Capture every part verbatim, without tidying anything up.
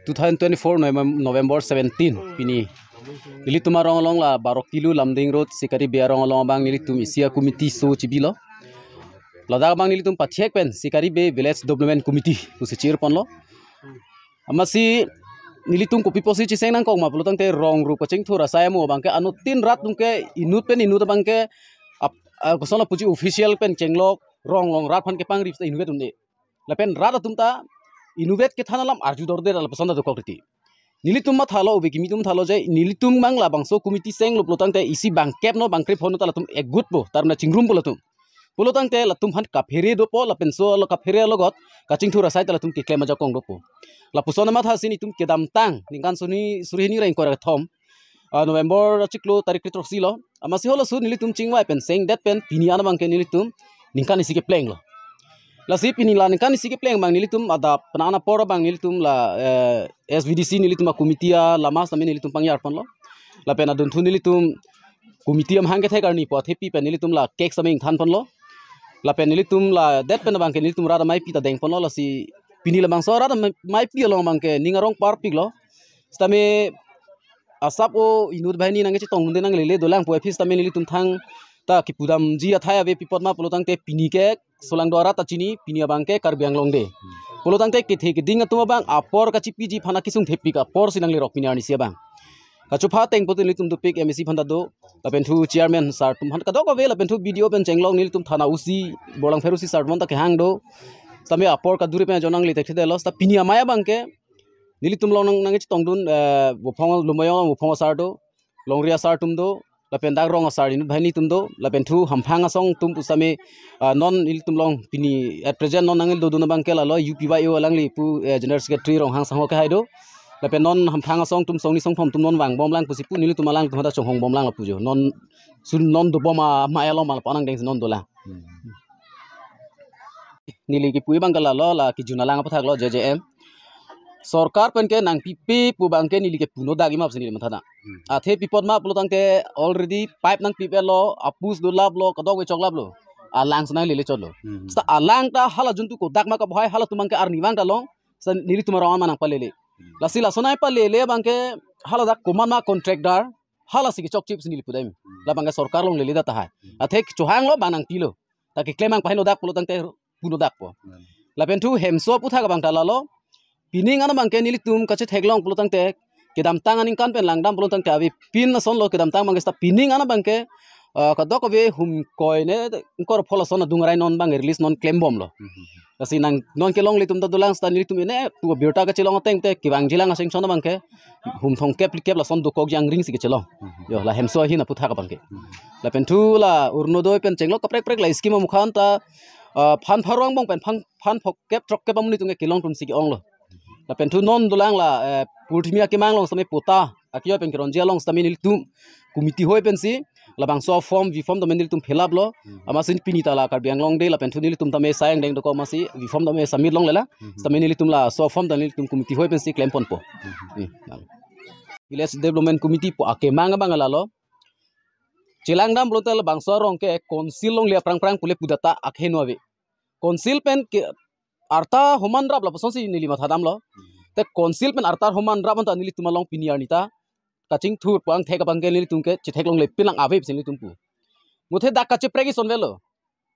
Two thousand twenty-four Novem- November seventeen pini nelitum arong along la Baro Kilo Lumding Road Sikari Bey arong along abang nelitum isi a committee so chibilo. Ladak abang nelitum pathek pen Sikari Bey Village Development Committee pusi chirponlo. Amatsi nelitum kopi pusi chiseng nangkok ma pulotangte rong rup kachingthur asai amo abangke anuttin rat atumke inut pen inut abangke ap- ah, koson lapuji official pen chenglok rong along rat aphan kepangri inutvet un-e. Lapen rat atum ta inutvet kethan alam arju dorde lapuson ta dokok riti. Nelitum mathalo, ove kimi atum thalo je nelitum abang labangso committee senglo pulotangte isi bangkep no bangkrep hono ta latum egut po, tarna chingrum po latum. Pulotangte latum aphan kaphere dopo, lapenso alo kaphere alogot kachingthur asai ta latum keklem ajakong dopo. Lapuson amathasi nelitum kedamtang ningkan suri hini ra ingkoi ra kethom, ah, November achiklo tarik kethroksi lo. Amatsi halaso nelitum chingvai pen sengdet pen pini an abangke nelitum ningkan isi keplenglo. Lasi pini la ningkan isi kepleng abang nelitum adap penang apor abang nelitum la, eh, S V D C nelitum a committee alama sitame nelitum pangyarponlo. Lapen adunthu nelitum committee amahang kethek arni pu athepi pen nelitum la cake sitame ingthanponlo. Lapen nelitum ladet pen abangke nelitum rat amaipi ta dengponlo, lasi pini labangso rat amai- amaipi along abangke ning arong parpiklo. Sitame asap o inut banghini nangkechetong hunde nanglele dolang pu aphi sitame nelitum thangta kipudamji athai ave, pi apot ma pulotangte pini ke solangdo arat ta chini, pini abangke Karbi Anglong Day. Pulotangte kethe keding atum abang apor kachipiji aphan akesung thepik apor si nangle rok pini arnisi abang. Kachopha ateng putin nelitum dopik M A C aphan ta do, lapenthu chairman sir atum aphan kadokave, lapenthu B D O pen chenglok nelitum thana O C, Borlangpher O C sir atum ta kehang do. Sitame apor kaduri pen ajon nangle thekthedetlo, sita pini amei abangke nelitum along nang nangchetongdun, eh, Vophong Lumbajong Vophong asar do, Longri asar atum do, lapen dak rong asar inut banghini atum do, lapenthu hamphang asong atum pusitame, ah, non nelitum along pini at present non nangledodun abangke lalo U P Y O alangli pu, eh, General Secretary Ronghang Sangho kehai do. Lapen non hamphang asong atum songni songphong atum non vangbomlang pusi pu nelitum alangtum ta chonghongbomlang lapu jo. Non sun non dobom amei along ma lapu anang deng si non dolang. Hmm. Neli kipu abangke lalo la kijun alang aphuthak lo J J M. Sorkar pen ke nangpipe pu abangke neli ke puno dak ima pusi neli mathana. Hmm. Athe pi apot ma pulotangte already pipe nangpipetlo, apus dolaplo, kadokave choklaplo. Alang si nanglele chotlo. Hmm. Sita alang ta hala juntu kodak ma kabohai, halatum abangke arnivang ta long. Sita nelitum arong an ma nangpalele. Hmm. Lasi lason nangpalele abangke hala dak komat ma contractor, halasi kechokche pusi neli pudam. Hmm. Labangke sorkar along leledet tahai. Hmm. Athe kechohanglo bang nangpilo. Ta keklem abang pahingno dak pulotangte puno dakpo. Hmm. Lapenthu hemso aphuthak abang ta lalo. Pining an abangke nelitum kachetheklong pulotangte kedamtang aningkan pen langdam pulotangte avepin asonlo, kedamtang abangke sita pining an abangke, ah, kadokave hum ingkoi ne ingkoi ra phol ason adung arai non abang release non klembomlo. Hmm. Lasi nang non kelongle atum ta dolang sita nelitum ine pu birta kachelong ateng te kevangjilang asengson abangke hum thomkep phlikep lason dokok jangring si kachelong. Hmm. Jo, la hemso ahin aphuthak abangke. Hmm. Lapenthu la Orunodoi pen chenglok kaprek kaprek la scheme amukha an ta, ah, phan pharo angbong pen phan, phan phokep throkkep amonit atum ke kelong atum si ke-onglo. Lapenthu non dolang la, eh, Purthimi akemang along sitame patta akio pen keronji along sitame nelitum committee hoi pensi labangso form V form tame nelitum fill up lo. Hmm. Amatsi pini ta la Karbi Anglong Day lapenthu nelitum tame sayang deng dokok amatsi V form tame submit longlela. Hmm. Sitame nelitum laso form ta nelitum committee hoi pensi klemponpo. Hmm. Hmm, lang. Village Development Committee pu akemang abang lalo. Chelangdam pulote labangso arong ke council alongle aphrang phrang pule pudata akheno ave. Council pen ke arta homan rap lapusonsi neli mathadamlo. Te council pen arta homan rap anta nelitum along pini arni ta kachingthur pu angthek abangke nelitum ke chetheklongle pinlang ave pusi nelitum pu. Muthe dak kacheprek ison avelo.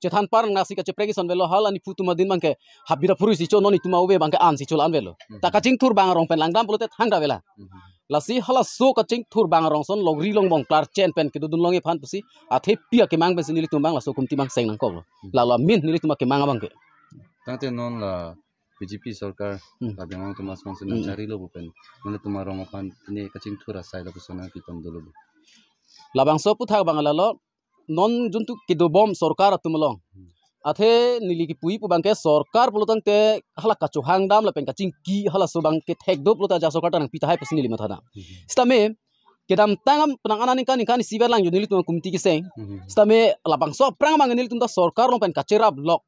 Chethan par nasi kacheprek ison avelo, hala niphu atum adin abangke habit aphurui si cho, non itum ave abangke an si cho la-an avelo. Mhm. Ta kachingthur abang arong pen langdam pulote thangta avela. Mhm. Lasi halaso kachingthur abang arong ason longri longbong klarchen pen kedodun longji aphan pusi athepi akemang pensi nelitum abang laso committee abang seng nangkoklo. Mhm. Lalo amin nelitum akemang abangke. Tangte non la B J P sorkar, hmm, la Karbi Anglong atum asonsi, hmm, nangcharilo pu pen nelitum arong aphan ne kachingthur asai lapuson nangpitom dolo. Labangso aphuthak abang lalo, non juntu kedobom sorkar atum along. Hmm. Athe neli kipuji pu abangke sorkar pulotangte hala kachohangdam lapen kachingki halaso abangke thekdo pulote ajat sorkar ta nangpi tahai pusi neli mathadam. Hmm. Sitame kedamtang penang aningkan aningkan isi verlang jo nelitum committee keseng. Hmm. Sitame labangso aphrang abang nelitum ta sorkar along pen kacherap lok.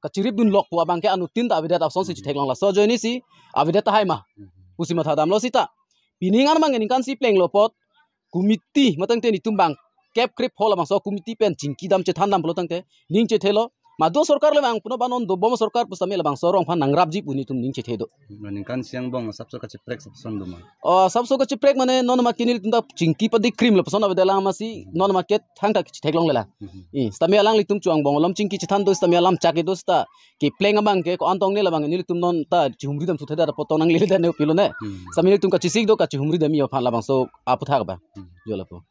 kachirip dunlok pu abang ke anuttin ta avedet apson si chitheklong, laso ajoine si avedet tahai ma pusi mathadamlo sita. Pining armang ningkan si plenglo apot committee matangte nelitum bang kep krip hol labangso committee pen chingkidam chethandam pulo tangte ning chethelo. Madu sorkar le bang puno ba non dobom sorkar pusitame labangso arong aphan nangrapji pu nelitum ning chethe do. Ningkan si angbong asapso kachiprek asapson do ma? Oh, asapso kachiprek mane non ma ke nelitum ta chingki padi krim lapuson avedet lang masi non ma ke thangta chitheklonglelang. Mhm. I, sitame alanglitum chu angbong alom chingki chethan do sitame alam chak kedo sita kepleng abang ke ko-an tong ne labang nelitum non ta chihumridam suthe da potong nanglele da ne pilo ne. Hmm. Sitame nelitum kachesik do kachihumridam yo aphan labangso aputhak ba. Hmm. Jo lapu.